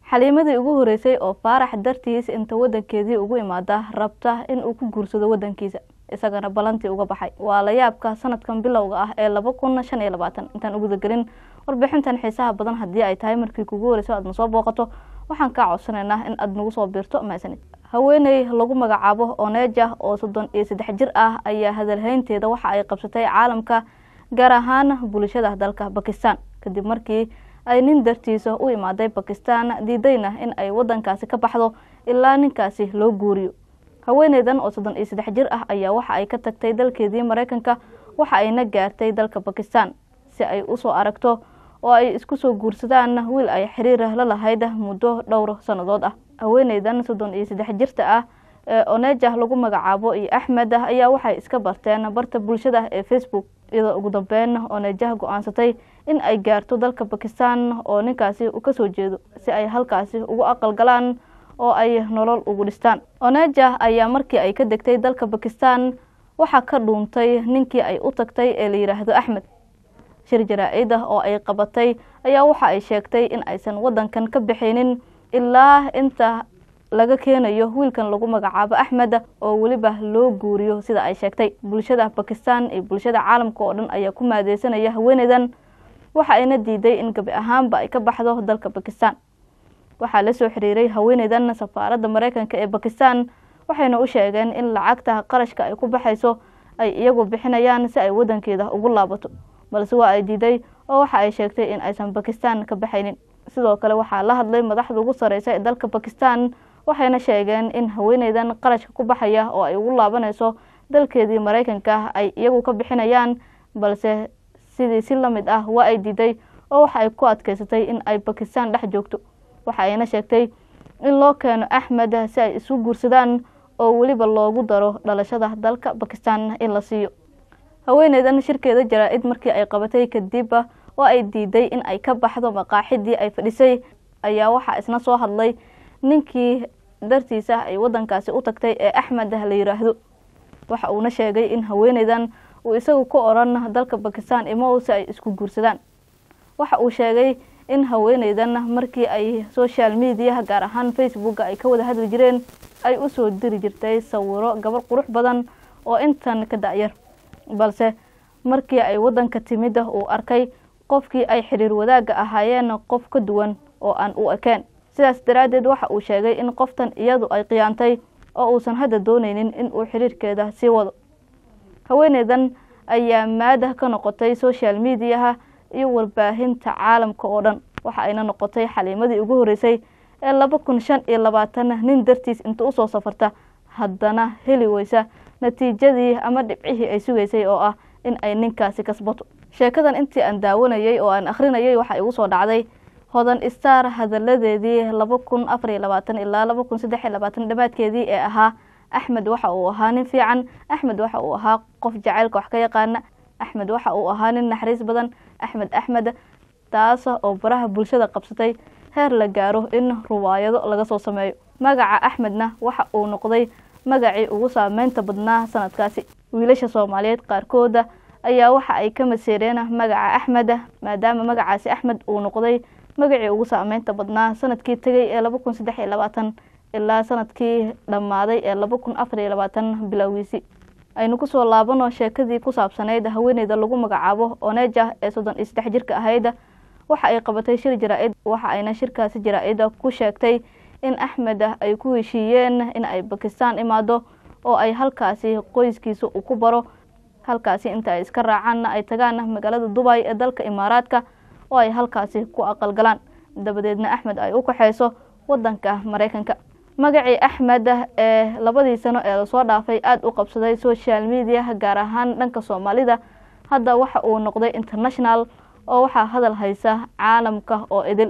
Xaliimadii ugu horeysay oo Faarax dartiis inta wadankeedii ugu imaada rabta in uu ku guursado wadankiisa, isagana balantii uga baxay. Waa la yaabka sanadkan bilowga ah ee 2025. Intaan u gudagelin warbixintan xiisaha badan, haddii ay tahay markii kugu horeyso aad na soo booqato, waxaan kaa codsanaynaa in aad nagu soo biirto. Mahadsanid. Haweeney lagu magacaabo Oneja oo 33 jir ah ayaa hadalhaynteeda waxa ay qabsatay caalamka, gaar ahaan bulshada dalka Bakistan, kadib markii ay nin dartiisa u imaaday Bakistan, diidayna in ay wadankaasi ka baxdo ilaa ninkaasi loo guuriyo. Haweeneydan oo 33 jir ah ayaa waxa ay ka tagtay dalkeedii Mareykanka, waxa ayna gaartay dalka Bakistan si ay usoo aragto oo ay isku soo guursadaan wiil ay xiriir la lahayd muddo dhowr sannadood ah. Haweeneydan 33 jirta ah ee Oneja lagu magacaabo iyo Axmed ayaa waxay iska barteen barta bulshada ee Facebook, iyadoo ugu dambeyn Oneja go-aansatay in ay gaarto dalka Bakistan oo ninkaasi uu kasoo jeedo si ay halkaasi ugu aqal galaan oo ay nolol ugu dhistaan. Oneja ayaa markii ay ka degtay dalka Bakistan waxaa ka dhuuntay ninkii ay u tagtay ee la yidhaahdo Axmed. Shir jaraa-id ah oo ay qabatay ayaa waxa ay sheegtay in aysan wadankan ka bixinin ilaa inta laga keenayo wiilkan lagu magacaabo Axmed oo weliba loo guuriyo sida ay sheegtay. Bulshada Bakistan iyo bulshada caalamka oo dhan ayaa ku maadeysanaya haweeneydan, waxa ayna diiday in gabi ahaanba ay ka baxdo dalka Bakistan. Waxaa la soo xiriiray haweeneydan safaaradda Mareykanka ee Bakistan, waxayna u sheegeen in lacagta qarashka ay ku baxayso ay iyagu bixinayaan si ay wadankeeda ugu laabato, balse waa ay diiday oo waxa ay sheegtay in aysan Bakistan ka baxaynin. Sidoo kale waxaa la hadlay madaxda ugu sareysa ee dalka Bakistan, waxayna sheegeen in haweeneydan qarashka ku baxaya oo ay ugu laabanayso dalkeedii Mareykanka ay iyagu ka bixinayaan, balse sidii si la mid ah waa ay diiday oo waxa ay ku adkeysatay in ay Bakistan dhex joogto. Waxa ayna sheegtay in loo keeno Axmed si ay isu guursadaan oo weliba loogu daro dhalashada dalka Bakistan in la siiyo. Haweeneydan shirkeeda jaraa-id markii ay qabatay kadib oo ay diiday in ay ka baxdo maqaaxidii ay fadhisay, ayaa waxaa isna soo hadlay ninkii dartiisa ay wadankaasi u tagtay ee Axmed la yiraahdo. Waxa uuna sheegay in haweeneydan uu isagu ku oran dalka Bakistan imow si ay isku guursadaan. Waxa uu sheegay in haweeneydan markii ay social mediaha, gaar ahaan Facebooka, ay ka wada hadli jireen, ay usoo diri jirtay sawiro gabar qurux badan oo intan ka da-yar, balse markii ay wadanka timid uu arkay qofkii ay xiriir wadaagga ahaayeen qof ka duwan oo aan u ekeen. Sidaas daraaddeed waxa uu sheegay in qoftan iyadu ay khiyaantay oo uusan hadda dooneynin in uu xiriirkeeda sii wado. Haweeneydan ayaa maadah ka noqotay social mediaha iyo warbaahinta caalamka oo dhan, waxa ayna noqotay xaliimadii ugu horeysay ee 2025 nin dartiis inta usoo safarta haddana heli weysa natiijadii ama dhibcihii ay sugaysay oo ah in ay ninkaasi kasbato. Sheekadan intii aan daawanayay oo aan akhrinayay waxaa igu soo dhacday Hodan Star hadaladeedii 2024 ilaa 2023 dhammaadkeedii ee ahaa Axmed waxa uu ahaa nin fiican, Axmed waxa uu ahaa qof jacaylka wax ka yaqaana, Axmed waxa uu ahaa nin naxariis badan, Axmed Axmed, taas oo baraha bulshada qabsatay heer la gaaro in ruwaayado laga soo sameeyo. Magaca Axmedna waxa uu noqday magacii ugu saameynta badnaa sanadkaasi. Wiilasha Soomaaliyeed qaarkooda ayaa waxa ay ka maseereen magaca Axmed, maadaama magacaasi Axmed uu noqday magacii ugu saameynta badnaa sanadkii tegay ee 2023 ilaa sanadkii dhammaaday ee 2024 bilowgiisii. Aynu kusoo laabano sheekadii ku saabsanayd haweeneyda lagu magacaabo Oneja ee 33 jirka ahayd. Waxa ay qabatay shir jaraa-id, waxa ayna shirkaasi jaraa-ida ku sheegtay in Axmed ay ku heshiiyeen in ay Bakistan imaado oo ay halkaasi qoyskiisa uu ku baro, halkaasi inta ay iska raacaanna ay tagaan magaalada Dubay ee dalka Imaaraadka oo ay halkaasi ku aqalgalaan, dabadeedna Axmed ay u kaxeyso wadanka Mareykanka. Magacii Axmed ee labadii sano ee lasoo dhaafay aada u qabsaday social media, gaar ahaan dhanka Soomaalida, hadda waxa uu noqday international oo waxaa hadal haysa caalamka oo idil.